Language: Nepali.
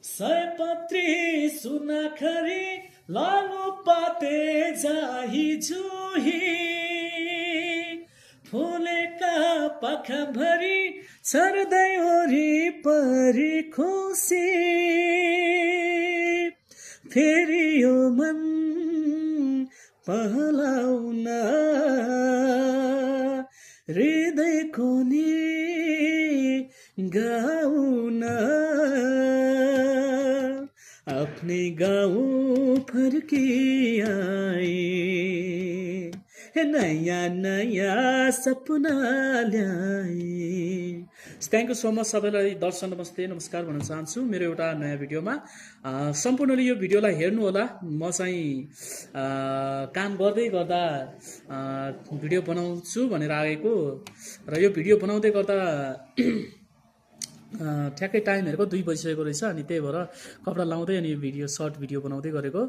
सयपत्री सुनाखरी लालु पाते जाही जुही फुलेका पाखाभरि छर्दै वरिपरि खुसी फेरि यो मन पहलाउन हृदयको नि गाउन आफ्नै गाउँ फर्किआए नयाँ नयाँ सपना ल्याए। थ्याङ्क यू सो मच सबैलाई दर्शन नमस्ते नमस्कार भन्न चाहन्छु मेरो एउटा नयाँ भिडियोमा। सम्पूर्णले यो भिडियोलाई हेर्नु होला। म चाहिँ काम गर्दै गर्दा भिडियो बनाउँछु भनेर आएको र यो भिडियो बनाउँदै गर्दा ठ्याक्कै टाइम हेरेको 2 बजिसकेको रहेछ अनि त्यही भएर कपडा लाउँदै अनि भिडियो सर्ट भिडियो बनाउँदै गरेको।